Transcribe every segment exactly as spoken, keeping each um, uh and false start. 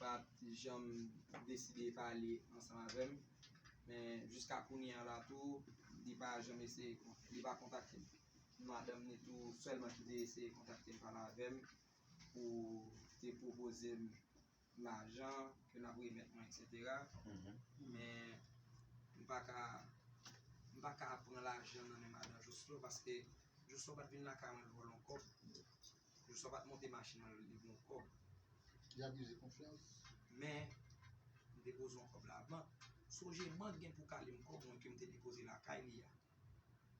pa t janm deside pale ansanm avè m. Men jiska kounye a la tou, li pa janm eseye, li pa kontakte m. Madanm li tou sèlman ki te eseye kontakte m, pale avè m pou te pwopoze m lajan ke l ap remèt mwen, etsetera. Men m pa ka, m pa ka pran lajan nan men madan Jocelyn paske Jocelyn pa t vin lakay mwen vòlè yon kòb. Jocelyn pa t monte machin mwen li vòlè yon kòb. Li abize konfyans. Men m te poze yon kòb la bank. Sonje bank gen pou kale m kòb mwen ke m te depoze lakay li a.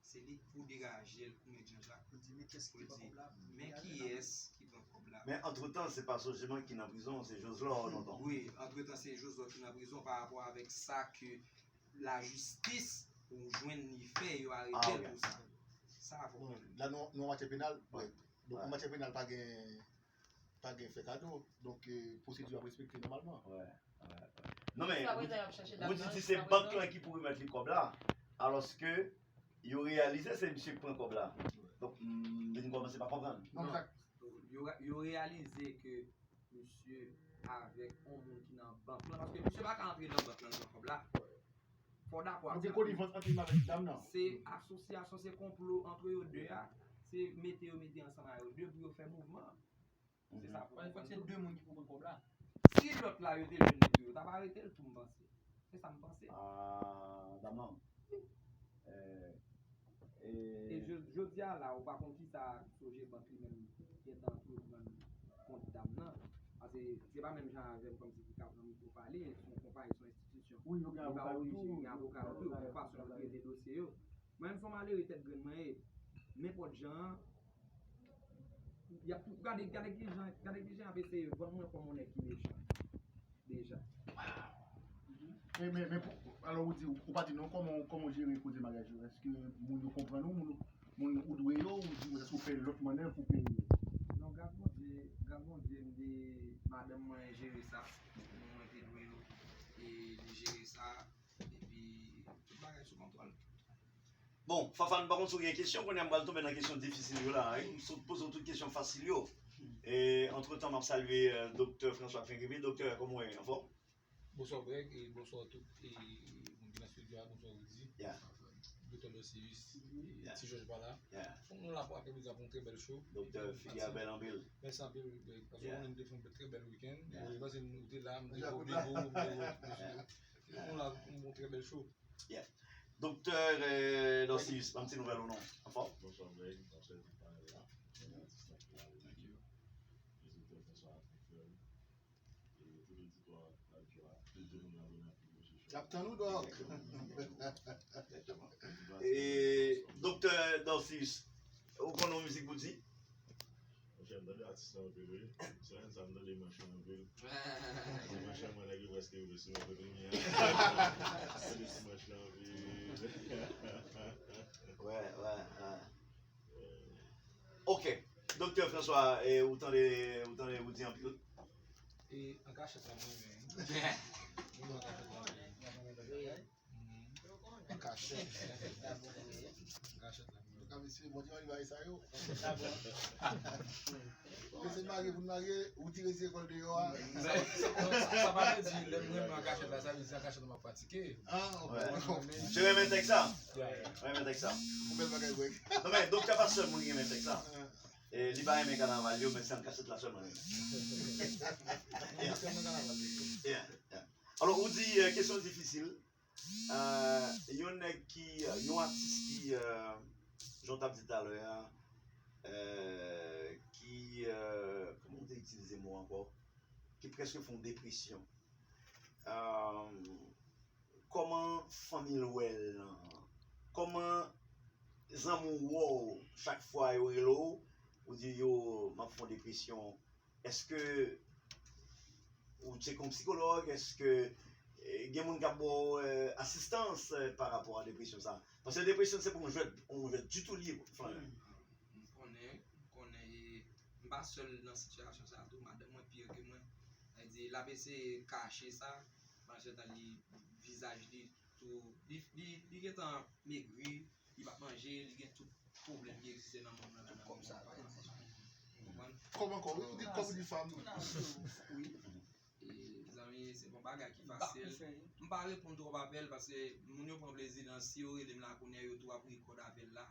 Se li k pou degaje l koumet Jan Jak. Pou l di, men kiyès ki pran kòb la? Men kiyès ki pran kòb la? Men antretan, se pa Sogebank ki nan prizon, se Joslor, tonton. Wi, antretan, se Joslor ki nan prizon pa rapò avèk sa ke lajistis ou jwenn li fè, yo arete l pou sa. Sa fò. Bon, la, nou, nou an matyè penal. Donk, an matyè penal, pa gen, pa gen fè kado. Donk, eh, pwosedi ap respekte nòmalman. Non, men, ou di se bank lan ki pou remèt li kòb la, alòske yo reyalize se misye ki pran kòb la. Donk, m vin kòmanse pa konprann. Non, yo, yo reyalize ke misye avèk yon moun ki nan bank lan, paske misye pa ka antre nan bank lan nan kòb la. Fò w dakò ak sa. Konivans ant li avèk dam nan. Se asosyasyon, se konplo ant yo de a. Se mete yo mete ansanm a yo de pou yo fè mouvman an. Se sa pou mwen. Fòk se de moun ki pou pran kòb la. Si lòt la yo te jwenn li tou, yo t ap arete l tou, m panse. Se sa m panse. Ah, dam nan. Eh, eh. E jodi a la, ou pa konn kisa Sogebank li menm gentan antreprann kont dam nan. Paske se pa menm jan avè m kòmsi ki ka pran mikwo pale, se yon konpayi, se yon enstitisyon. Wi, yo gen avoka yo tou. Gen avoka yo tou, pou fason yo trete dosye yo. Mwen menm se yon malere tèt grenn mwen ye. Nenpòt jan an, y ap tou gade, gade ki jan, gade ki jan y ap eseye vann mwen kòm yon nèg ki mechan. Deja. Men, men, men, pou- alò, ou di, ou pa di non, kòman, kòman w jere koze maryaj yo? Èske moun yo konprann ou, moun, moun ou dwe yo, ou di, èske w fè lòt mannèv pou peye yo? Non, gras Bondye, gras Bondye, m di madanm mwen jere sa, moun mwen te dwe yo, e li jere sa, epi tout bagay sou kontwòl. Bon, Fafa, m pa konn si w gen kesyon, kounye a m pral tonbe nan kesyon difisil yo la, wi. M sot poze w tout kesyon fasil yo. E, antretan, m ap salye, euh, Doktè François k fenk rive. Doktè, kòman w ye? Anfòm? Bonswa Greg, e bonswa tout, e, moun ki nan estidyo a, bonswa Rudy. Yeah. Doktè Dosius, e, yeah. Ti Jòj pa la. Yeah. Fòk nou la pou Akademi ap yon trè bèl show. Doktè, figi a bèl anpil. Mèsi anpil, Greg, paske ou konnen nou te fè yon trè bèl wikenn. Yeah. Mwen panse nou te la, m te voye w, m te voye w. Nou la pou yon trè bèl show. Yeah. Doktè, euh, Dosius, ban m ti nouvèl ou non. Anfòm? Bonswa Greg, bonswa tout panèl la. Thank you. Doktè François Raphaël. E tout oditè radyo a, tout moun abòne ak nou sou show. Y ap tann ou, Dòk. Egzakteman. E, Doktè Dosius, ou konn yon mizik pou di? Monchè, m tande atis la anpil, wi. Semèn sa, m tande manch lan anpil. Manch lan, mwen, nèg yo prèske rive sou mwen kote m ye a. M tande ti manch lan anpil. Wè, wè, wè. Ok. Doktè François, e, ou tande, ou tande, ou di anpil? E, an kachèt la, mwen, men. Mwen, an kachèt la, mwen. An kachèt. An kachèt la. Antouka, mesye, Bondye mande bagay sa yo. Mesye marye, pou n marye, ou tire ti lekòl deyò a. Sa, sa, sa, sa pa vle di, lè m renmen an kachèt la, sa vle di se an kachèt m ap pratike. Ah, ok. Ou renmen tèks la? Ou renmen tèks la? Ou bèl bagay, Greg. Non, men, Doktè pa sèl moun ki renmen tèks la. E, li pa renmen kanaval yo, men se an kachèt la sèlman li renmen. Yeah, yeah. Alò, ou di, e, kesyon difisil. Euh, yon nèg ki, yon atis ki, euh, jan w t ap di talè a, euh, ki, euh, kòman w te itilize mo ankò? Ki prèske fè yon depresyon. Euh, kòman fanmi l wè l lan? Kòman zanmi w wè w chak fwa yo rele w, ou di yo, m ap fè yon depresyon? Èske ou tcheke yon psikològ? Èske, eh, gen moun k ap ba w, eh, asistans, eh, pa rapò a depresyon sa? Paske depresyon se pa yon jwèt, yon jwèt ditou li ye, Flavien. M konnen, m konnen, e m pa sèl nan sitiyasyon sa tou, madanm mwen pi ke mwen. Sa vle di, l ap eseye kache sa, pandan li, vizaj li tou, li, li, li gentan megri, li p ap manje, li gen tout pwoblèm ki egziste nan monn nan, nan men moun pa. Ou konprann? Kòm ankò, wi, ou di kòm ou di fanm. Wi. E ki fasil. M pa reponn twòp apèl paske moun yo pran plezi nan, si yo rele m la kounye a, yo tou ap rekòd apèl la.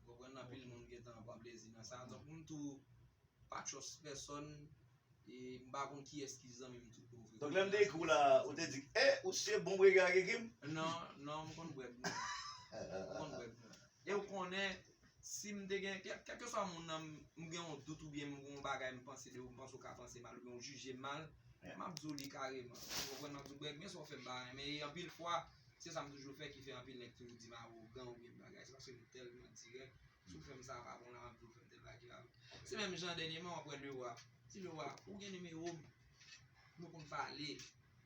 Ou konprann, anpil moun gentan pran plezi nan sa. Donk, m tou pa trust pèsòn, e m pa konn kiyès ki zanmi m tou pou vre. Donk, lè m te ekri w la, ou te di, "Eh, ou se bon brega Kekim?" Non, non, m konn brag mwen. M konn brag mwen. E ou konnen, si m te gen, kèl, kèlkeswa moun nan, m gen yon dout oubyen m gen yon bagay m panse de ou, m panse ou ka panse mal oubyen ou jije m mal, m ap di w li kareman. Ou konprann, m ap di w, "Brèg, men sa w fè m pa renmen." E anpil fwa, se sa m toujou fè ki fè anpil nèg toujou di m awogan oubyen bagay. Se paske m tèlman dirèk. Si w fè m sa pa bon la, m ap di w fè m tèl bagay la. Se menm jan dènyèman w ap wè Lewa. Di Lewa, ou gen nimewo m. Nou konn pale.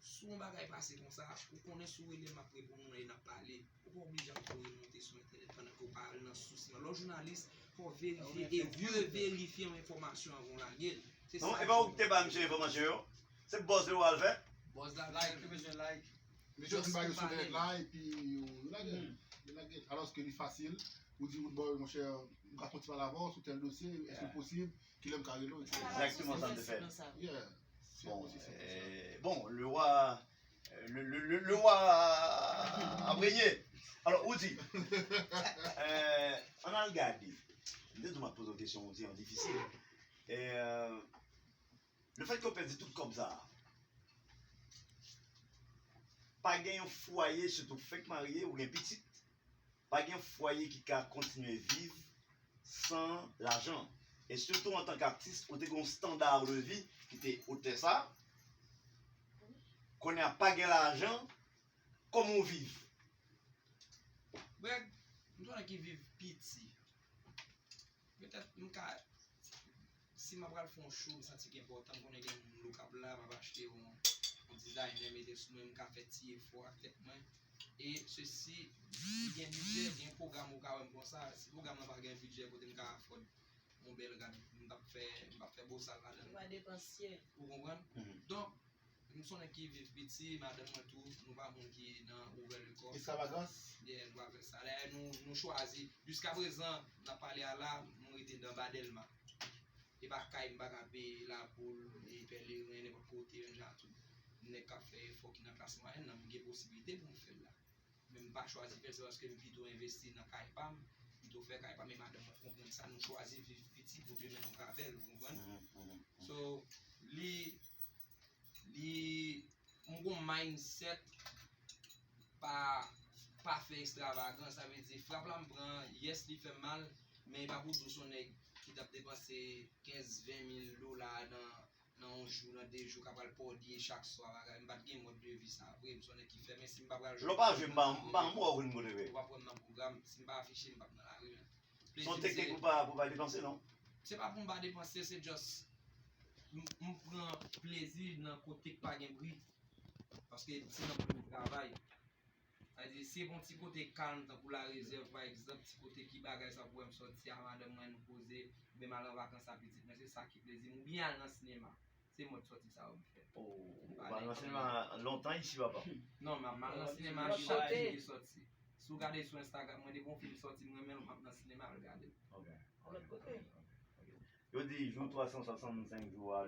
Si yon bagay pase konsa, ou konnen si w rele m ap reponn ou e n ap pale. Ou pa oblije ap voye monte sou entènèt pandan ke w pa al nan sous lan. Lè w jounalis, fò w verifye e reverifye yon enfòmasyon anvan w lage l. Se sa. Non, e pa ou ki te ba misye enfòmasyon yo? Se buzz li w al fè? Buzz la, like, yo bezwen like. Misye fin ba yo sou entènèt la, epi yo lage l. Yo lage l. Alòske li fasil, ou di Roodboy, monchè, m ka fè yon ti pale avè w sou tèl dosye, èske l posib? Kilè m ka rele w, etsetera. Exactement ça m te fè. Yeah. Bon, euh, bon, le roi, euh, le, le, le, le roi a régné. Alors, ou di, euh, ann al gade. M te di w m ap poze w kesyon, ou di an difisil. E, euh, le fait que w pèdi tout kòb sa a, pa gen yon fwaye, sitou fèk marye, ou gen pitit, pa gen fwaye ki ka kontinye viv san lajan. E sitou antanke atis, ou te gen yon standard de vie ki te otè sa. Kounye a pa gen lajan, kòman w viv? Brèg, m se yon nèg ki viv piti. Petèt m ka, si m ap pral fè yon show, m santi ki enpòtan, m konnen gen moun lokab la, m ap achte yon, yon designer mete sou mwen, m ka fè ti efò ak tèt mwen. E sesi, si gen bidjè, gen pwogram ou ka wè m konsa. Si pwogram nan pa gen bidjè kote m ka afford yon bèl rad, m t ap fè, m p ap fè bosal ladan l. Ou pa depansye. Ou konprann? Donk, m se yon nèg ki viv piti, madanm mwen tou, nou pa moun ki nan ouvè le kò. Ekstravagans? Yeah, nou pa fè sa. Dayè, nou, nou chwazi. Jiskaprezan, n ap pale a la, nou rete nan ba Dèlma. E pa kay m pa ka peye, Lapoul, e Pèleren, nenpòt kote, menm jan a tout nèg k ap fè efò ki nan klas mwayèn nan, m gen posiblite pou m fè l la. Men m pa chwazi fè l, se paske m pito envesti nan kay pa m, pito fè kay pa m, e madanm mwen konprann sa, nou chwazi viv piti pou demen nou ka bèl, ou konprann? So, li, li, m gon mindset pa, pa fè ekstravagans, sa vle di, frap la m pran, yes, li fè m mal, men e pa pou di w se yon nèg ki t ap depanse kenz, ven mil dola nan, nan yon jou, nan de jou, k ap al pòdye chak swa, bagay. M pa t gen mòd de vi sa vre, m se yon nèg ki fèmen, si m pa pral jwe. Lè w pa jwe, m pa, m pa, m wè w vin motive. Ou p ap wè m nan pwogram, si m pa afiche, m p ap nan lari, men. Se yon teknik pou pa, pou pa depanse, non? Se pa pou m pa depanse, se just, m, m pran plezi nan kote k pa gen bri. Paske se nan pou m travay. Sa vle di, si e pa yon ti kote kalm, tankou Larezèv, pa egzanp, ti kote ki bagay sa pou wè m sòti a madanm mwen, nou poze, oubyen m al an vakans a pitit mwen, se sa ki plezi m, oubyen al nan sinema. Se mòd sòti sa yo m fè. Oh, ou pa al nan sinema lontan isi, papa? Non, m ap mal nan sinema chak jou ki sòti. Si w gade sou Instagram mwen, depi yon fim sòti, m renmen l, m ap nan sinema al gade l. Ok. Lòt kote. Yo di jou twa san swasannsenk jou a,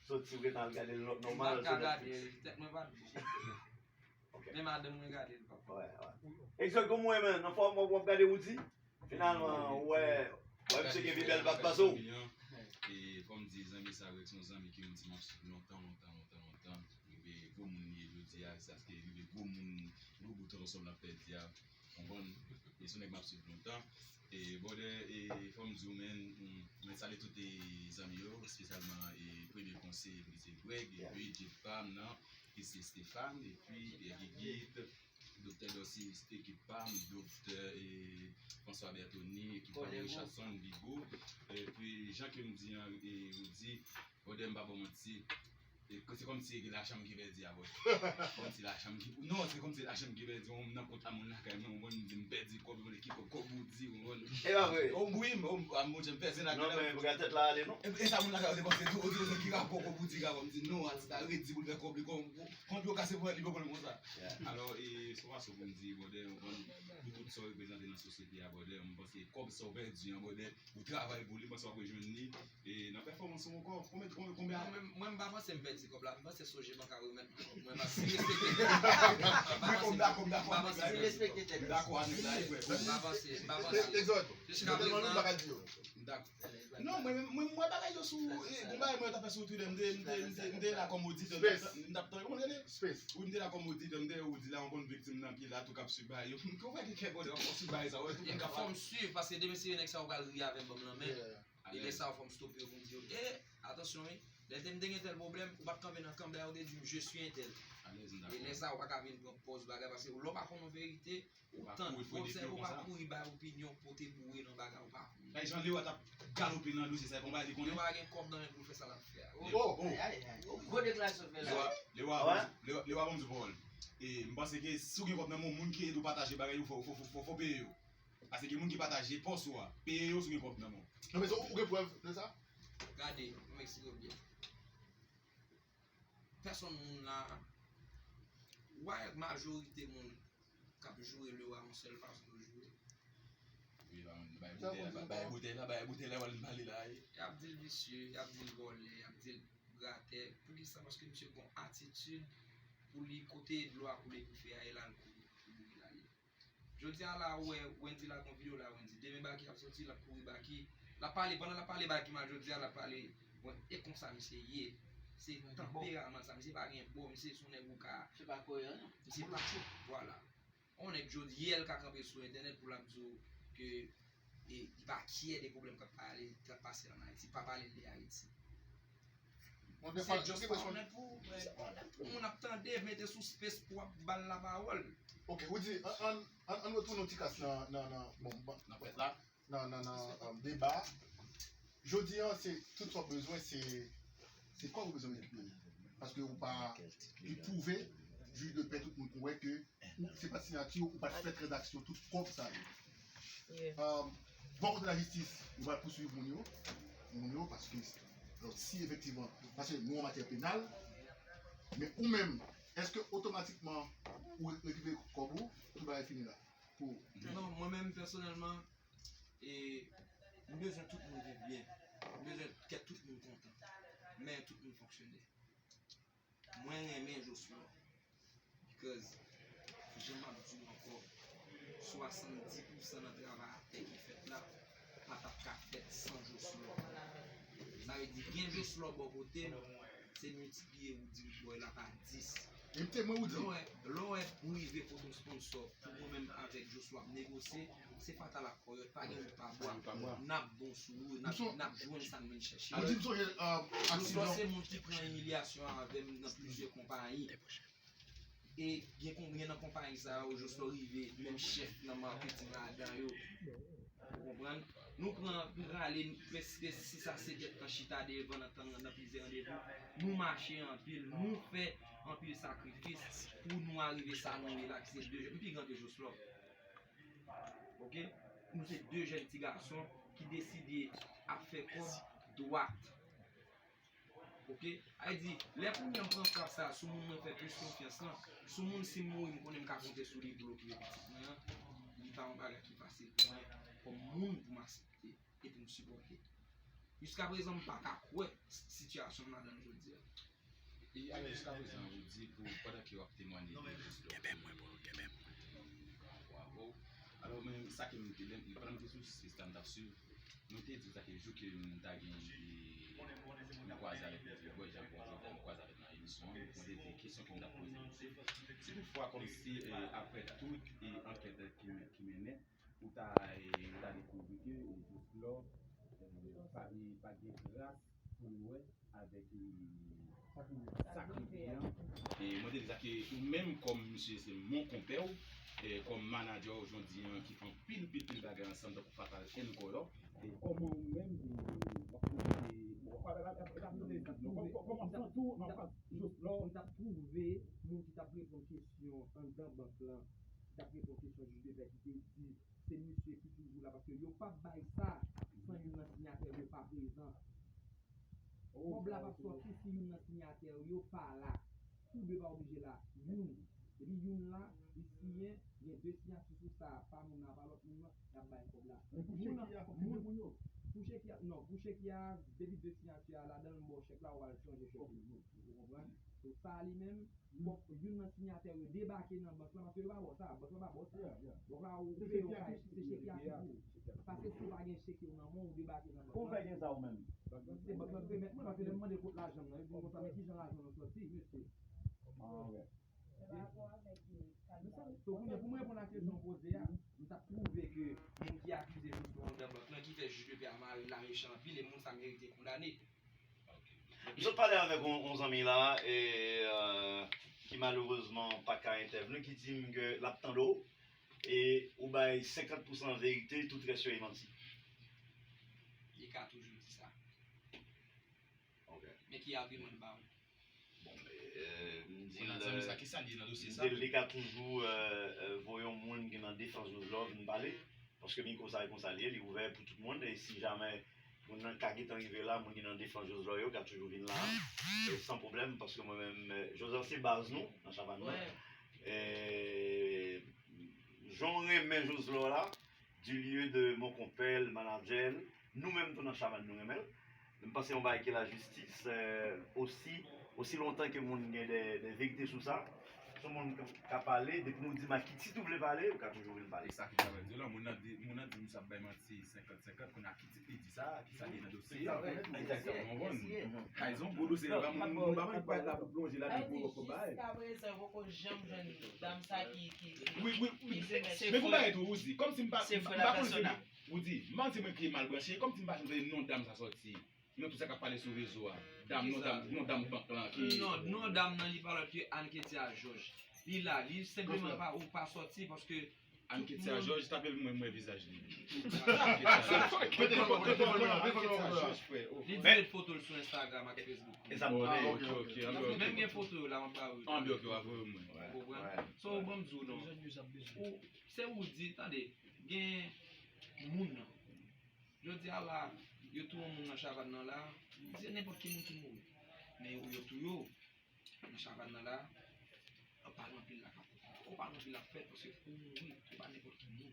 sòti ou gentan al gade l nòmal sou Netflix. M pa t ka gade l, tèt mwen pa t bon. Men madanm mwen gade l, papa. Wè, wè. Egzòt, kòman w ye, man? Anfòm, w ap gade Roody? Finalman, ou wè, wè misye gen pi bèl bab pase w. E fò m di, zanmi sa, Rex, se yon zanmi ke m di m ap swiv lontan, lontan, lontan, lontan. Epi gwo moun li ye jodi a, jiskaske li rive gwo moun, gwo bout ansanm l ap pèdi a. Konprann? E se yon nèg m ap swiv lontan. E, brother, e fò m di w, man, mwen salye tout e zanmi yo, espesyalman e premye konseye, ki se Greg, epi Jeff Pam nan, ki se Stéphane, epi e Gigit, Doktè Dorcy, ekip pa m, Doktè, e, François Bertoni, ekip pa m, Richardson, Bibo. Epi, jan ke m di an, e, Roody, brother, m pa ba w manti. E, se kòmsi se lajan m ki pèdi a, brother. Kòmsi lajan m ki, non, se kòmsi lajan m ki pèdi. M nan kont a moun lakay mwen, ou konn, m di m pèdi kòb, m konn ki kòb, kòb Roody, ou konn. E pa vre? O, wi, m, o, a, m, m pèdi lakay la. Non, men, bra tèt la ale, non? E, e sa moun lakay yo te panse tou, yo di, ki rapò kòb Roody, rapò, m di, non, atis la redi pou l fè kòb li, kòm, Kont yo kase pou li poko konn konsa. Alò, e, se yon fason pou m di, brother, ou konn, pou tout sa w reprezante nan sosyete a, brother, m panse kòb sa w pèdi an, brother, ou travay pou li, m panse w ap rejwenn li, e, nan pèfòmans ou ankò. Konbyen, konbyen, konbyen? Mwen, mwen, m pa panse m pèdi. Se kòb la, m panse sonje m ka remèt mwen kòb mwen, paske m respekte tèt mwen. M pa panse, m pa panse m respekte tèt mwen. M pa panse, m pa panse. Egzòt, jiska prezan, m dakò. Non, mwen, mwen, mwen bagay yo sou, eh, bon bagay mwen t ap fè sou Twitter, m te, m te, m te, m te la kòm oditè, m t ap, m t ap tann, kòman l rele? Space. Wi, m te la kòm oditè, m te, ou di la, yon konn viktim nan ki la tou k ap swiv bagay yo. M konprann ki kè kòde w ap swiv bagay sa, wè, tout moun k ap fè m swiv, paske demen se nèg sa yo pral ri avè m, ban m lanmen. E lè sa yo fè m stope yo pou m di yo, eh, atansyon wi, lè te m te gen tèl pwoblèm, ou pa t kanpe nan kanpe a, ou te di m, je suis un tel. E lè sa yo pa ka vin pran pòz bagay, paske lè w pa konn yon verite, ou tann, ou obsève, ou pa kouri bay opinyon, pote boure nan bagay ou pa konnen. Bay jan Lewa t ap galope nan dosye sa, konba li konnen. Lewa gen kòb nan men pou l fè sa l ap fè a. Oh, oh. Gwo deklarasyon fè la. Lewa, Lewa, Lewa, Lewa, bon, di pawòl. E m panse ke si w gen kòb nan men w, moun ki ede w pataje bagay yo, fò, fò, fò, fò, fò peye yo. Paske gen moun ki pataje pòs ou a. Peye yo si w gen kòb nan men w. Non, men ou gen prèv de sa? Gade, m eksplike w byen. Pèsòn moun la, w wè majorite moun k ap joure Lewa yon sèl fason yo joure. Wi, bay boutèy la, bay boutèy la, bay boutèy la, w al pale la. Y ap di l visye, y ap di l vòlè, y ap di l gratè. Poukisa? Paske misye gon atitid pou li kote dlo a koule pou fè a, e la l kouri, pou boure l ale. Jodi a la, ou wè Wendy la, gon videyo la, Wendy. Demen Baky ap soti, l ap kouri Baky. L ap pale, pandan l ap pale Baky mal jodi a, l ap pale. Bon, e konsa misye ye. Se tanperaman sa, misye pa gen bò, misye se yon nèg ou ka. Se pa koeran, non. Misye pa, vwala. On nèg jodi, yè l ka kanpe sou entènèt pou l ap di w ke e, li pa kyè de pwoblèm k ap pale, k ap pase ann Ayiti, pa pale de Ayiti. Mwen gen fwa, se just pa onèt pou, se pa onèt pou moun ap tande, mete sou space pou ap ba l lapawòl. Ok, ou di, ann, ann, ann, ann retounen yon ti kras nan, nan, nan, bon, bon, nan prèt la, nan, nan, nan, euh, deba. Jodi a, se, tout sa w bezwen, se, se kò w bezwen met pou li. Paske ou pa, li pwouve, jij de pè, tout moun wè ke ou, se pa siyati w, ou pa t fè tranzaksyon tout kòb sa yo. Yeah. Euh, bò kote lajistis, yo pral pouswiv moun yo, moun yo, paske, alò, si efektivman, paske nou an matyè penal, men ou menm, èske otomatikman ou re-, rekipere kòb ou, tout bagay fini la? Pou... Non, mwen menm pèsonèlman, e, m bezwen tout moun viv byen. M bezwen kè tout moun kontan. Men tout moun fonksyone. Mwen renmen Jocelor. Because, jan m ap di w ankò, swasanndis pousan nan travay atè ki fèt la pa t ap ka fèt san Jocelor. Sa vle di, gen Jocelor bò kote m, se miltipliye ou di bòy la pa dis. E m temwen ou di. Lè w wè, lè w wè m rive kote yon sponsor, pou mwen menm avèk Jocelor ap negosye, se fatal ak kòyòt, pa gen wout pa bwa. N ap bon sou wout, n ap, n ap jwenn sa n vin chèche. Ou di m sonje, euh, aksidan. Jocelor se moun ki pran imilyasyon avè m nan plizyè konpayi. E gen konbyen nan konpayi sa yo, Jocelor rive, menm chèf nan marketing ladan yo. Ou konprann? Nou pran, nou prale, prèske sis a sèt èdtan chita devan nan tan, nan plizyè randevou. Nou mache anpil, nou fè anpil sakrifis pou nou arive sa nou ye la, ki se de jèn, m pi gran ke Jocelor. Ok? Nou se de jèn ti gason ki deside ap fè kòb dwat. Ok? Sa vle di, lè kounye a m pran frap sa a sou moun mwen fè plis konfyans lan, sou moun si m mouri m konnen m ka konte sou li pou l okire pitit mwen an, li pa yon bagay ki fasil pou mwen kòm moun pou m aksepte e pou m sipòte. Jiskaprezan m pa ka kwè s-, sitiyasyon m ladan l jodi a. E alò, jiskaprezan, ou di pou, pandan ke w ap temwanye de Jocelor, kenbe mwen, bro, kenbe mwen. Bravo. Alò, mwen, sa ke m te, lè, pandan m te sou space la, m t ap swiv, mwen te di sa ke jou ke m ta gen, e, m kwaze avèk Petit Boy, jan bon, jodi a m kwaze avèk nan emisyon an, mwen te di kesyon ke m t ap poze. Si toutfwa, kòmsi, e, aprè tout, e, ankèt ki, ki mennen, ou ta, e, ou ta dekouvri ke, e, Jocelor, e, pa, e, pa gen tras pou l wè avèk, e, sa k rive an. E mwen te di sa ke ou menm kòm misye se mon konpè w, e kòm manadjè w jodi an ki fè anpil, pil, pil bagay ansanm tankou Fatal and Color. E kòman ou menm, e, w ap, e, w ap, w ap, w ap, w ap, w ap, w ap, w ap, w ap, w ap, Jocelor, m t ap twouve moun ki t ap reponn kesyon anndan bank lan, ki t ap reponn kesyon jij de pè ki te di se misye ki toujou la, paske yo p ap bay sa san youn nan siyatè yo pa prezan. Kòb la p ap sòti si youn nan siyatè yo pa la. Tou de pa oblije la. Youn. Depi youn la, li siyen, gen de siyati sou sa, pa moun nan, pa lòt moun nan, y ap bay kòb la. Men pou chèk ki a konfime pou yo. Pou chèk la, non, pou chèk la, depi de siyati a ladan l, m ba w chèk la, ou al chanje chèk li. Ou konprann? So, sa a li menm, fòk youn nan siyatè yo debake nan bank lan, paske yo pa ba w sa, bank lan pa ba w sa. Bank la, ou peye yon kay, se chèk la ki pou ou. Paske si w pa gen chèk yo nan men w, ou debake nan bank lan. Pou w fè gen sa ou menm? Se bank lan ki remèt mwen, paske lè m mande l kot lajan m nan, yo di m konsa, men kijan lajan w nan sòti, mesye? Ah, ok. So, kounye a, pou mwen reponn a kesyon w poze a, m t ap twouve ke moun ki akize Joslor anndan bank lan, ki fè jij de pè a mare l la mechan anpil, e moun sa merite kondane. M sot pale avèk yon, yon zanmi la, e, euh, ki malerezman pa ka entèvni, ki di m ke l ap tande w, e ou bay senkant pousan verite, tout rès yo e manti. Li ka toujou di sa. Ok. Men ki agiman l ba w? Bon, euh, m di l, euh, m di l li ka toujou, euh, euh, voye yon moun ki nan defans Joslor vin pale. Paske mikwo sa e konsa li ye, li ouvè pou tout moun. E si jamè moun nan ka gentan rive la, moun ki nan defans Joslor yo ka toujou vin la, e san pwoblèm, paske mwen menm, euh, Joslor se baz nou nan Chavann nan. E jan w renmen Joslor la, du lieu de mon konpè l, manadjè l, nou menm tou nan Chavann nou renmen l. M panse yon bagay ke lajistis, euh, osi, osi lontan ke moun gen de, de verite sou sa, se yon moun k ap, k ap pale, depi nou di m a ki tit ou vle pale, ou ka toujou vin pale. E sa ki travay di la, moun nan di, moun nan di m sa ap bay manti senkant senkant, kounye a ki tit li di sa, ki sa gen nan dosye a. Egzakteman. Ou konprann? Trayizon, gwo dosye, pa moun, moun pa menm pa la pou plonje ladan pou poko bay. Jiskaprezan, poko janm jwenn dam sa ki, ki, ki, wi, wi, wi, men kou bagay tou, ou di, kòmsi m pa, m pa konn se Ou di, m pa di mwen pye mal branche, kòmsi m pa janm tande non dam sa sòti nan tout sa k ap pale sou rezo a. Dam, non dam, non dam bank lan ki. Non, non dam nan li pa lòt ke Anne Ketia Georges. Li la, li senpleman pa, ou pa sòti paske Anne Ketia Georges, tape l pou mwen, m wè vizaj li. Mete nan kòmantè, mete nan kòmantè. Li di met foto l sou Instagram ak Facebook. Exactement. Ah, ok, ok. Menm gen foto yo la, m ap ba ou. Ah, ok, w a voye mwen. Ou konprann? So, ban m di w non. Ou, se ou di, tande, gen moun nan. Jodi a la, yo touye yon moun nan Chavann nan la, se nenpòt ki moun ki mouri. Men yo, yo touye w nan Chavann nan la, anpil anpil la k ap, anpil anpil ap fèt paske ou mouri, ou pa nenpòt ki moun.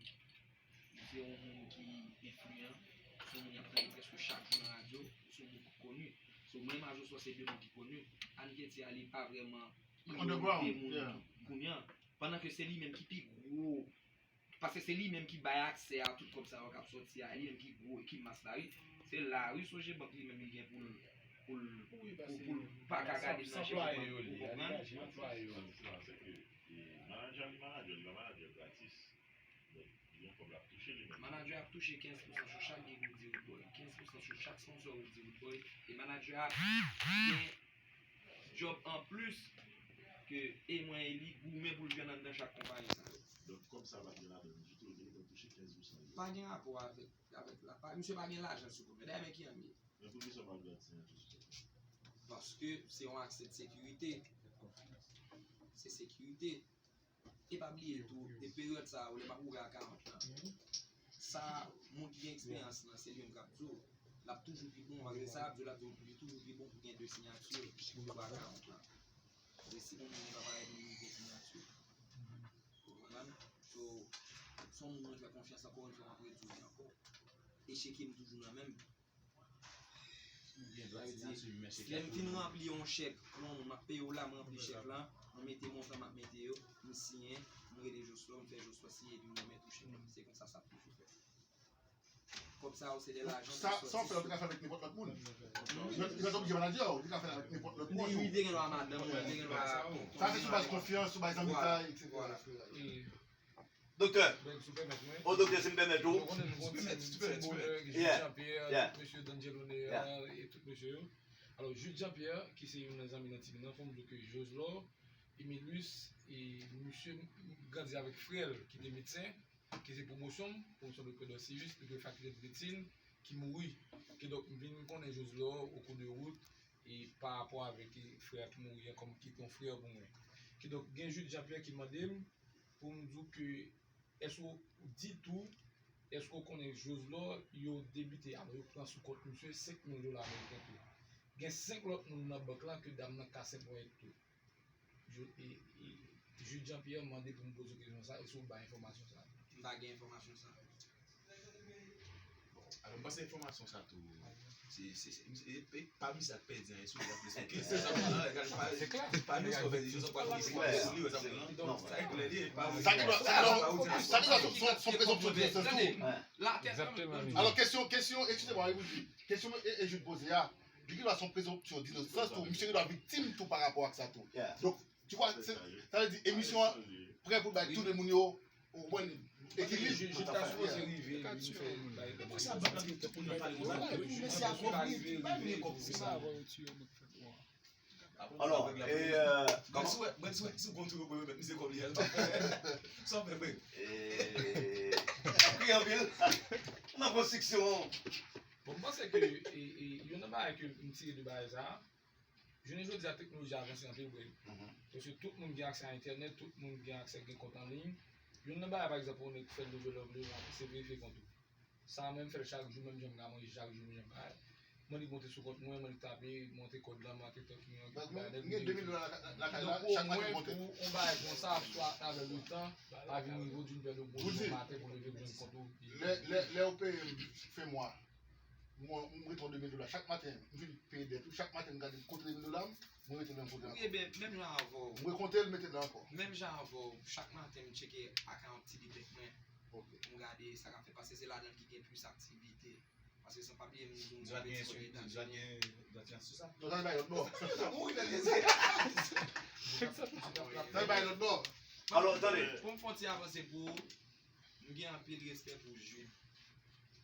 Ou se yon moun ki enfliyan, se yon moun y ap tande prèske chak jou nan radyo, ou se yon moun ki koni. So, mwen menm ak Joslor se de moun ki koni. Ann Ketia li pa vrèman priyorite moun kounye a. Pandan ke se li menm ki pi gwo Paske se li menm ki bay aksè a tout kòb sa yo k ap sòti a, li menm ki gwo, ki mas lari. Se lari Sogebank li menm li gen pou l, pou l, pou, pou l pa ka gade nan je moun, ou konprann? Manadjè li manadjè, li pa manadjè gratis. Donk, li gen kòb l ap touche li menm. Manadjè ap touche kenz pousan sou chak gig ou di Roodboy, kenz pousan sou chak sponsò ou di Roodboy, e manadjè a gen djòb anplis ke e mwen e li goumen pou l jwenn anndan chak konpayi sa yo. Donk, kòb sa pa t gen ladan l ditou, li te gentan touche kenz pousan li. Pa gen rapò avèk, avèk la. Pa, misye pa gen lajan sou kont mwen. Dayè, men ki an li ye? Men poukisa w pa al gade siyati sou kont mwen? Paske se yon aksè de sekirite. Se sekirite. E pa bliye tou, e peryòd sa a, ou lè m ap ouvè a karant lan, sa, moun ki gen eksperyans lan, se li menm k ap di w, l ap toujou pi bon, malgre sa y ap di w, l ap di w, li toujou pi bon pou gen de siyati pou ouvè a karant lan. Paske si yon moun li pa parèt, li gen siyati. Ou konprann? So, se yon moun mwen fè konfyans ankò yon fwa, m ap redi w li ankò. Echeke m toujou nan men m. Sa vle di, lè m fin ranpli yon chèk pou yon moun, m ap peye w la, m ranpli chèk la, mwen mete montan m ap mete yo, m siyen, m rele Joslor, m fè Joslor siyen, epi m remèt ou chèk la. Se konsa sa ap toujou fèt. Kòb sa yo, se de lajan ki sòti. Sa w fè la, ou te ka fè avèk nenpòt lòt moun. Li pa t oblije manadjè w, ou te ka fè l avèk nenpòt lòt pwòch ou. Li te gen dwa madanm, li te gen dwa. Sa se sou baz konfyans, sou baz zanmitay, etsetera. Doktè. Ben, si w pèmèt mwen. O, doktè, si m pèmèt ou. Ou konnen nou gon ti, ti senbòl, euh, Jude Jean-Pierre, tout mesye Dangelo Nea, e tout mesye yo. Alò, Jude Jean-Pierre, ki se youn nan zanmi nan Timin nan, fò m di w ke Joslor Emilus, e misye grandi avèk frè l, ki te medsen, ki se pwomosyon m, pwomosyon doktè Dorcius, doktè fakiltè de medsin, ki mouri. Kidonk, m vin konnen Joslor au cours de route, e pa rapò avèk, e, frè a ki mouri an, kòm ki te yon frè pou mwen. Kidonk, gen Jude Jean-Pierre ki mande m, pou m di w ke, èske w di tou, èske w konnen Joslor, yo debite, alò yo pran sou kont misye senk mil dola ameriken tou. Gen senk lòt moun nan bank la ke dam nan ka senpleman tou. Ju-, e, e, Jude Jean-Pierre mande pou m poze w kesyon sa, èske w bay enfòmasyon sa? M pa gen enfòmasyon sa. Bon, Alò, m panse enfòmasyon sa tou, se, se, se, se, e, e, pa misye ak pèdi an, e sou li ap plis. Ok, se sa, pa, pa, pa misye ak pèdi, yo pa misye ak pèdi, yo sa pran. Non, sa e klè li, e pa. Sa ki dwa, sa ki dwa, sa ki dwa, se, se, se yon prezonpsyon de inosans tou. Egzakteman. Alò, kesyon, kesyon, eskize mwen, wi, kesyon e, e Jude poze a, li ki dwa se yon prezonpsyon de inosans tou, misye ki dwa viktim tou pa rapò ak sa tou. Donk, tu vois, se, sa vle di, emisyon an prè pou l bay tout moun yo, ou konprann, ekilib. Jude ta sipoze rive, li fè bay. Mwen se ap di tout moun nan pale konsa, mesye ap viv, li pa vle konprann sa. Alò, e, euh, kòman? Mwen si, mwen si, si w konn tou, mwen mèt misye kòb li a, l pa fè. Sa w fè, mwen. E, ap kriye anpil. Nan konstriksyon. Bon, m panse ke, e, e, youn nan bagay ke m tire de bagay sa, jounen jodi a, teknoloji a avanse anpil vre. Paske tout moun gen aksè a entènèt, tout moun gen aksè gen kont an liy. Youn nan bagay, pa egzanp, pou nèg fè level up li, se verifye kont ou. Sa mwen, m fè l chak jou, menm jan m ka manje chak jou, menm jan m ka. Mwen li monte sou kont mwen, mwen li tape, monte kòd lan, monte tank mwen, ki bagay nèt. Gen de mil dola lakay la, chak maten m monte. Donk, omwen pou yon bagay konsa, swa atravè letan, pa vin rive w di w pèdi yon gwo jou maten pou leve pou jwenn kont ou. Lè, lè, lè yo peye m fen mwa, mwen, m retwon de mil dola chak maten, m vin peye dèt ou, chak maten m gade m konte de mil dola m, mwen rete nan konte ankò. Wi, ebyen, menm jan avè w. M rekonte l, mete l ankò. Menm jan avè w, chak maten m tcheke account TD Bank mwen. Ok. M gade sa k ap fèt, paske se ladan l ki gen plis aktivite. Paske san pa bliye, m di w, m te soti Etazini. Dwa gen, dwa gen sou sa? Non, sa se bay lòt bò. Ou nan lese. Sa se bay lòt bò. Alò, tande. Pou m fè yon ti avanse pou ou, m gen anpil respè pou Jude.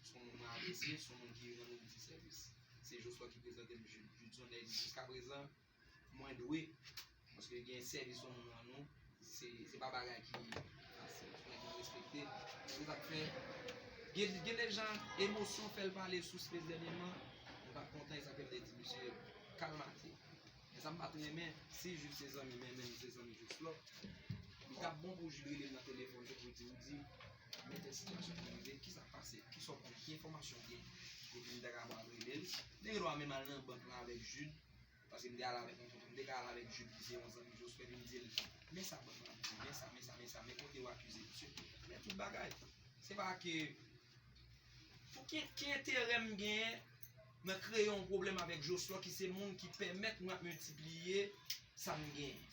Se yon moun mwen apresye, se yon moun ki rann ou ti sèvis. Se Jocelyn ki prezante m Jude. Jude se yon nèg, jiskaprezan, mwen dwe. Paske gen sèvis yon moun rann ou, se, se pa bagay ki fasil. Fò nèg yo respekte. Se sa k fè, gen, gen de jan, emosyon fè l pale sou Space dènyèman. Mwen pa t kontan, e sa k fè m te di misye kalmate. Men sa m pa t renmen, si Jude se zanmi m, men m se zanmi Jocelyn, li t ap bon pou Jude rele m nan telefòn tou pou l di, Rudy, men tèl sitiyasyon ki rive, kisa k pase, kisa w konnen, ki enfòmasyon w gen? Epi m ta kapab rele l. M te gen dwa menm al nan bank lan avèk Jude. Paske m te al avèk yon tonton, m te ka al avèk Jude ki se yon zanmi Jocelyn, epi m di l, men sa bank lan ap di, men sa, men sa, men sa, men kote yo akize misye, men tout bagay. Se pa ke, pou ki, ki enterè m genyen nan kreye yon pwoblèm avèk Jocelyn ki se moun ki pèmèt mwen ap miltipliye sa m genyen?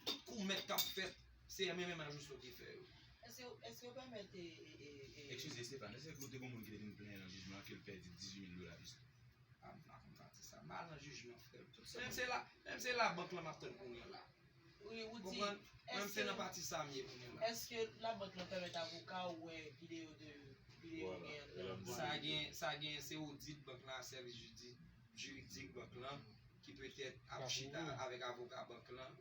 Tout kou mèt k ap fèt, se M M M a Jocelyn ki fè yo. Èske, èske yo pèmèt e, e, e, e, Eskize, Stéphane, èske ou te gon moun ki te vin plenyen nan jijman an ke l pèdi dizuit mil dola pistol? A, m pa konn pati sa. M al nan jijman, frè m. Menm se la, menm se labank lan m ap tann kounye a la. Wi, ou di, konprann? Menm se nan pati sa m ye kounye a la. Èske labank lan pèmèt avoka ou wè videyo de, videyo gen antre an? Sa gen, sa gen, se odit bank lan, sèvis jidi-, jiridik bank lan ki petèt ap chita avèk avoka bank lan.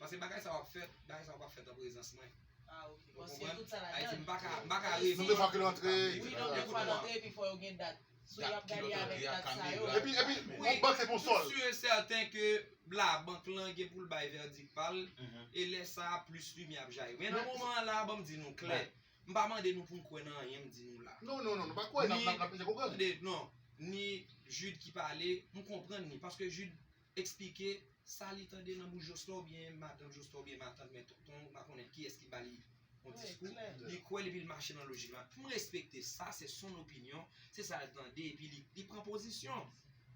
Paske bagay sa w ap fèt, bagay sa w ap fèt an prezans mwen. Ah, ok. Paske tout sa ladan. Ayiti, m pa ka, m pa ka revin. Nou te fwa ke l antre. Wi, non, men fwa l antre, epi fò yo gen dat. So, y ap gade avèk dat sa yo. Epi, epi, yon bank se pou sòl. Wi, si e sèten ke labank lan gen pou l bay vèdik pa l, e lè sa a, plis limyè ap jayi. Men nan moman an la, ban m di nou klè, m pa mande nou pou n kwè nan anyen m di nou la. Non, non, non, nou pa kwè, n ap, n ap, n ap eseye konprann. Tande, non, ni Jude ki pale, m konprann ni, paske Jude eksplike sa li tande nan bouch Jocelyn oubyen madanm Jocelyn oubyen matant, men tonton, m pa konnen kiyès ki ba li yon diskou, li kwè l epi l mache nan lojik lan. M respekte sa, se son opinyon, se sa l tande epi li, li pran pozisyon.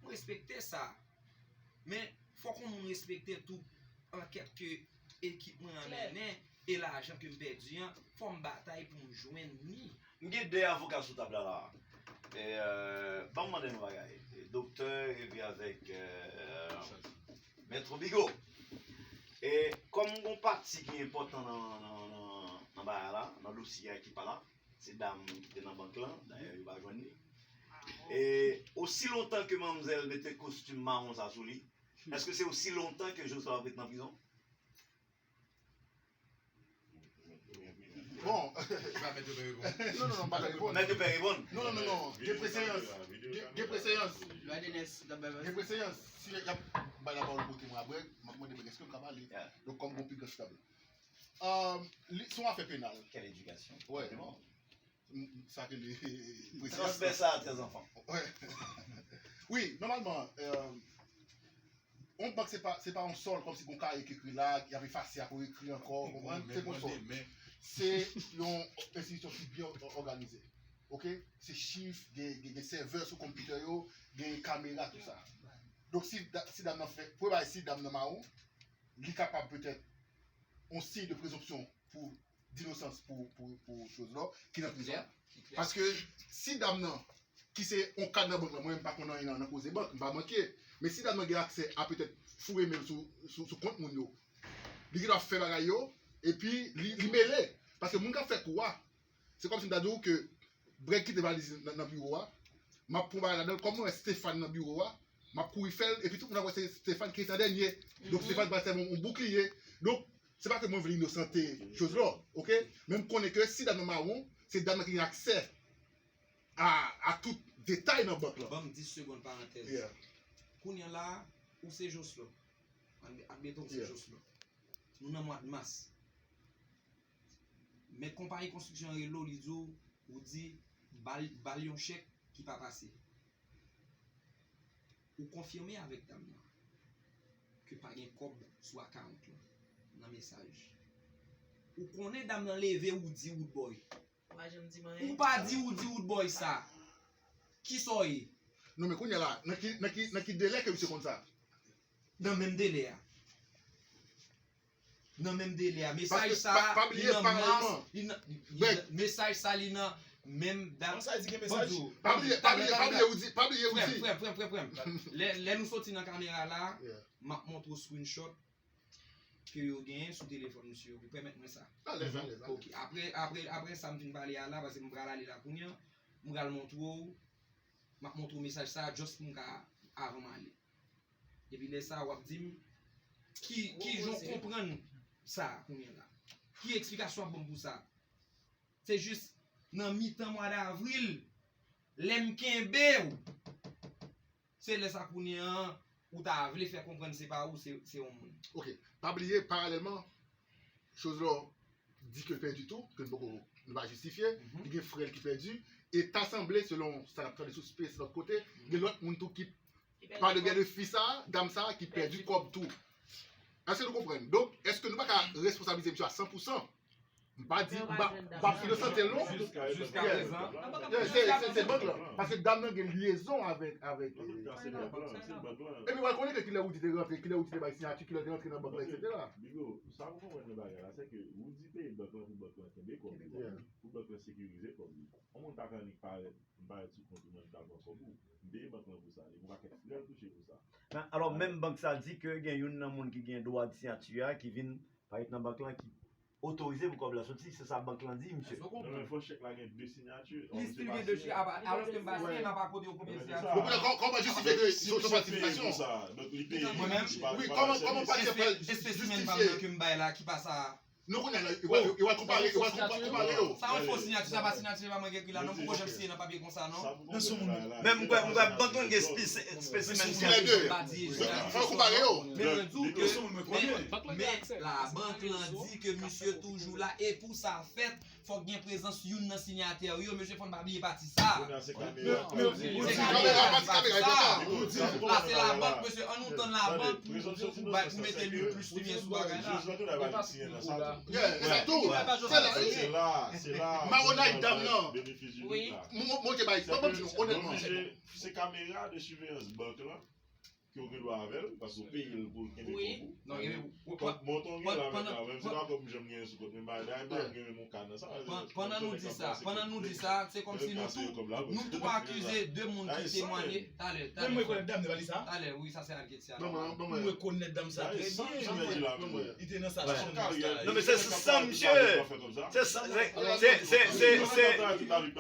M respekte sa. Men, fòk yon moun respekte tou ankèt ke ekip mwen an mennen e lajan ke m pèdi an, fò m batay pou m jwenn ni. M gen de avoka sou tab la la. E, euh, ban m mande nou bagay. Doktè epi avèk, euh, Mèt Bigo. E kòm gon pati ki enpòtan nan, nan, nan, nan bagay la, nan dosye a ki pa la, se dam ki te nan bank lan, dayè yo pa jwenn li. E osi lontan ke manmzèl mete kostim mawon sa sou li, èske se osi lontan ke Jocelyn ap ret nan prizon? Bon. Non, non, non, m pa ka reponn. Mèt yo pè reponn. Non, non, non, non. Gen preseyans. Gen, gen preseyans. Gen preseyans. Si y ap bay lapawòl kote mwen apre, m ap mande mwen èske m ka pale. Donk, kòm gon pi gran sou tab la. Euh, li, se yon afè penal. Quelle éducation? Wè. Sa ke li preseyans. Transfè sa a trè zanfan. Wè. Wi, nòmalman, euh, yon bank se pa, se pa yon sòl kòmsi gon kaye ki ekri la, y ap efase, y ap ekri ankò, ou konprann? Se pa yon sòl. Se yon enstitisyon ki byen òganize. Ok, se chif, gen, gen, gen sèvè sou konpitè yo, gen kamera, tout sa. Donk, si, da- si dam nan fè, premye bagay, si dam nan mawon, li kapab petèt on siy de prezonpsyon pou dinosans pou, pou, pou Choselor ki nan prizon. Paske si dam nan, ki se on kad nan bank lan, mwen menm pa konn anyen nan, nan koze bank, m pa manke. Men si dam nan gen aksè a petèt foure men l sou, sou, sou kont moun yo, li gen dwa fè bagay yo, epi li, li mele. Paske moun k ap fè kou a, se kòmsi m ta di w ke Brèg kite valiz nan, nan biwo a, m ap pran bagay ladan l, kòm mwen wè Stéphane nan biwo a, m ap kouri fè l, epi tout moun ap wè se Stéphane ki rete an dènye. Donk Stéphane pral sèvi yon boukliye. Donk, se pa ke mwen vle inosante Choselor, ok? Men m konnen ke si dam nan mawon, se dam nan ki gen aksè a, a tout detay nan bank lan. Ban m dis segonn parantèz. Yeah. Kounye a la, ou se Jocelyn. Admeton ou se Jocelyn. Nou nan mwa mas. Men konpayi konstriksyon an rele w, li di w, ou di, ba l, ba l yon chèk ki pa pase. Ou konfime avèk dam nan ke pa gen kòb sou akawont lan nan mesaj. Ou konnen dam nan leve, ou di Roodboy. Ou pa janm di m anyen. Ou pa di ou di Roodboy sa. Kisa w ye? Non, men kounye a la, nan ki, nan ki, nan ki delè ke misye konn sa? Nan menm delè a. Nan menm delè a. Mesaj sa, li nan mas, li nan, mesaj sa, li nan menm dat. Ban m di w. Pa bliye, pa bliye, pa bliye, ou di, pa bliye, ou di. Frè m, frè m, frè m, frè m, frè m. Lè, lè nou soti nan kamera la, m ap montre w screenshot ke yo genyen sou telefòn misye yo. Ou pèmèt mwen sa? Alèz, alèz, alèz. Ok. Apre, apre, apre sa m fin pale a la, paske m pral ale la kounye a, m pral montre w, m ap montre w mesaj sa, just pou m ka, avan m ale. Epi lè sa, w ap di m ki, ki jan w konprann sa kounye a la. Ki eksplikasyon w ap ban m pou sa? Se jis nan mitan mwa davril, lè m kenbe w, se lè sa kounye a, ou ta vle fè konprann se pa ou, se, se yon moun. Ok. Pa bliye, paralèlman, Choselor di ke l pèdi tou, ke n poko, nou pa jistifye, li gen frè l ki pèdi, e ta sanble, selon sa n ap tande sou Space lòt kote, gen lòt moun tou ki, pa le byen de fi sa, dam sa, ki pèdi kòb tou. Èske nou konprann? Donk, èske nou pa ka responsablize misye a san pou san? M pa di, m pa, m pa inosante l non. Jiska prezan. Yeah, se, se, se bank lan. Paske dam nan gen lyezon avèk, avèk, eh, se bank lan, se bank lan. Epi w al konnen ke kilè Roody te rantre, kilè Roody te bay siyati, kilè te rantre nan bank lan, etsetera. Bigo, sa pou konprann nan bagay la, se ke Roody peye bank lan pou bank lan kenbe kòb li, pou bank lan sekirize kòb li. Yon moun pa ka annik parèt, m parèt sou kont ou, mwen m ta pran kòb ou. M peye bank lan pou sa. Li gen yon pakèt frè l touche pou sa. Men, alò, menm bank sa di ke gen youn nan moun ki gen dwa de siyati a ki vin parèt nan bank lan ki otorize pou kòb la soti, se sa bank lan di, misye. Non, men fò chèk la gen de siyati. Li still gen de siyati, alòske m pa siyen, m pa pote yo konbyen siyati. Bon, kòman, kòman jistifye ke se yon falsifikasyon? Mwen menm? Wi, kòman, kòman pa jistifye? Espesimen pa m nan ke m bay la, ki pa sa. Non, kounye a la, yo, yo, yo konpare, yo konpare yo. Sa yon fo siyati, sa pa siyati, se pa mwen ki ekri la, non, m poko janm siyen nan papye konsa, non. Men m kwè, m kwè bank lan gen spesimen siyati. Fò yo konpare yo. Men mwen di w ke, men, men labank lan di ke misye toujou la, e pou sa fèt, fòk gen prezans youn nan siyatè yo, mesye fò n pa bliye pati sa. Kamera, pati kamera, e pati sa. La se labank, mesye, ann nou tann labank pou, pou bay, pou mete li plis limyè sou bagay la. Yeah, se tou. Se la, se la. Mawonay dam nan. Wi. Mwen, mwen te bay, mwen, mwen di nou, onètman. Se kamera de siveyans bank lan ke w gen dwa avè l, paske w peye l pou l kenbe kòb ou. Non, kenbe kòb. Montan w gen la menm la, menm si pa kòb m janm genyen sou kont mwen, m pa, dayè m pa janm gen menm yon ka nan sa. Pandan nou di sa, pandan nou di sa, se kòmsi nou tou, nou tou akize de moun ki temwanye. Talè, talè. Mwen rekonèt dam nan, pa li sa? Talè, wi, sa se Alketsia. Mwen rekonèt dam sa trè byen. Li te nan sa chanm nan. Non, men se sou san, misye. Se sa, se, se, se, se, se,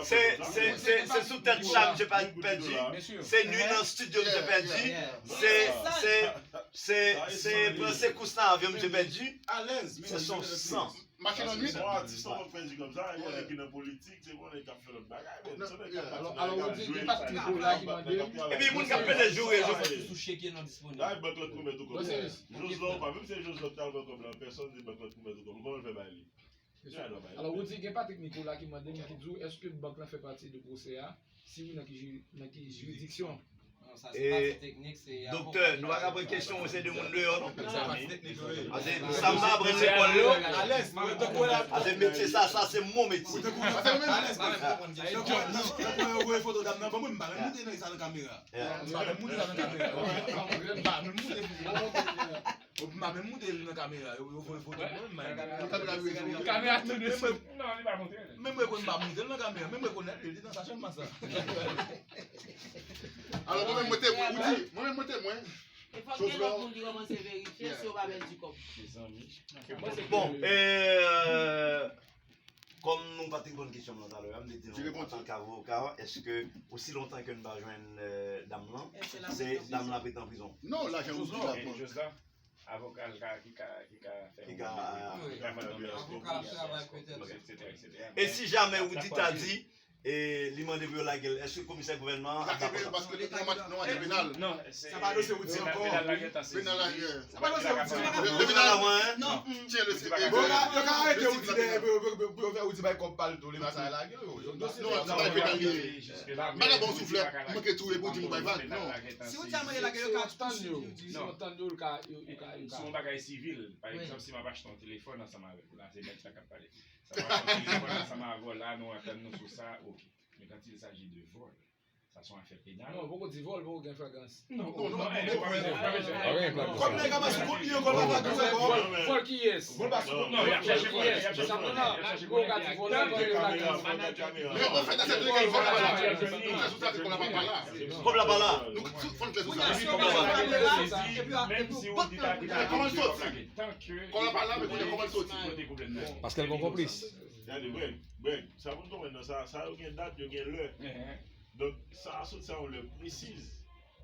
se, se, se, se sou tèt chat misye pa pèdi. Se nwi nan estidyo misye pèdi. Se, se, se, se pran sekous nan avyon misye pèdi. Se son san. Mache nan nwit. Bon, atis lan pèdi kòb sa, e konnen ki nan politik, se konnen k ap fè lòt bagay, men se nèg k ap pati nan kap jwe. Epi moun k ap pede joure, joure. Sou cheke non disponib. Ay, bank lan t pwomèt ou kòb. Joslò pa, menm si Joslò t al pran kòb la, pèsonn di bank lan t pwomèt ou kòb, kòman l fè bay li? Alò, ou di gen Patrick Nicolas ki mande m, ki di w, èske bank lan fè pati de pwosè a? Si wi, nan ki jiri-, nan ki jiridiksyon? Sa se pati teknik, se akonpanye. Doktè, nou pa ka pran kesyon, se de moun deyò, non? Sa pati teknik, wi. Ase, sa m pa aprann lekòl yo. Alèz, mwen tankou la. Ase, metye sa, sa se mon metye. Mwen tankou, alèz, mwen tankou, tankou yo voye foto dam nan ban mwen, m pa menm moute nan sa nan kamera. M pa menm moute sa nan kamera. M pa menm moute. M pa menm moute l nan kamera. Yo, yo voye foto mwen, m pa menm. Kamera tou de sou. Non, li pa montre. Menm mwen konn pa montre l nan kamera. Menm mwen konn li nan sa sèlman sa. Alò, mwen menm mwen temwen, ou di, mwen menm mwen temwen. E fòk gen lòt moun ki kòmanse verifye si yo pa pèdi kòb. Bon, e, kòm nou pa t reponn kesyon m nan talè a, m te di nou, antanke avoka, èske osi lontan ke n pa jwenn, e, dam lan, se dam lan ap rete an prizon? Non, lajan nou di la pran. Avoka l ka, ki ka, ki ka fè yon, ki ka fè yon, avoka ap travay petèt, etsetera, etsetera. E si jamè ou di ta di, e li mande pou yo lage l, èske komisè gouvènman an ap dakò sa? Paske nou an mati-, nou an mati penal. Non, se, sa pa dosye Woody ankò. Penal la gentan sezi. Penal la gentan. Sa pa dosye Woody ankò. Penal la, non. Tyen le sezi. Bon, yo ka, yo ka arete Woody dèyè pou yo, pou yo, pou yo fè Woody bay kòb pa l tou, li pa sa lage l, yo. Dosye non, sa pa penal li ye. M pa ka ba w souflèt, m manke touye pou di m bay vag, non. Si Woody a mande lage, yo ka tann yo. Si yo tann yo, yo ka, yo, yo ka, yo ka. Si yon bagay sivil, pa egzanp, si m ap achte yon telefòn ansanm avèk ou la, se nèg sa k ap pale. Sa m ap achte yon telefòn ansanm avè w la, nou antann nou sou sa, oke. Men quand il s'agit de vol, sa se yon afè penal. Non, poko di vòl, poko gen flagrans. Non, non, non, non, non, non, non. Kòm nèg a pa sou kont li ankò, l pa ka di vòl. Vòl kiyès? Vòl pa sou kont li. Non, y ap chèche vòl, y ap chèche vòl. Sa konn la, ou ka di vòl ankò, yo flagrans. Men an fèt, nan sèten ka, vòl la pa la. Nou klè sou sa ke kòb la pa la. Kòb la pa la. Nou fò n klè sou sa. Menm si ou di ta, di ta, kòman l soti? Kòb la pa la, men kounye a kòman l soti? Paske l gon konplis. Gade, Brèg, Brèg, sa pou n konprann nan sa, sa yo gen dat, yo gen lè. Donk, sa a soti a yon lè presiz.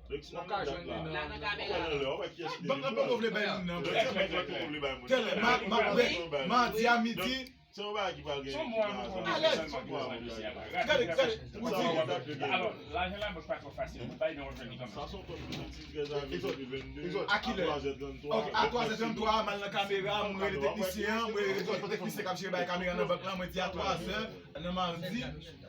Donk, si n ap nan dat la, w wè nan lè, w wè kiyès ki te vin pran. Bank la poko vle bay moun nan. Donk, si bank la poko vle bay moun nan, kèlè, ma, ma, madi a midi. Se yon bagay ki pral gen, ki pral gen. Alèz. Gade, gade, ou di. Alò, lajan labank pa twò fasil pou bay, men w ap jwenn li kanmenm. Sa se yon kòb ki soti trèz avril de mil vennde, a kilè? A twa zè tranntwa. Ok, a twa zè tranntwa, m al nan kamera, mwen rele teknisyen an, mwen rele teknisyen k ap jere bay kamera nan bank la, mwen di a twa zè, nan madi,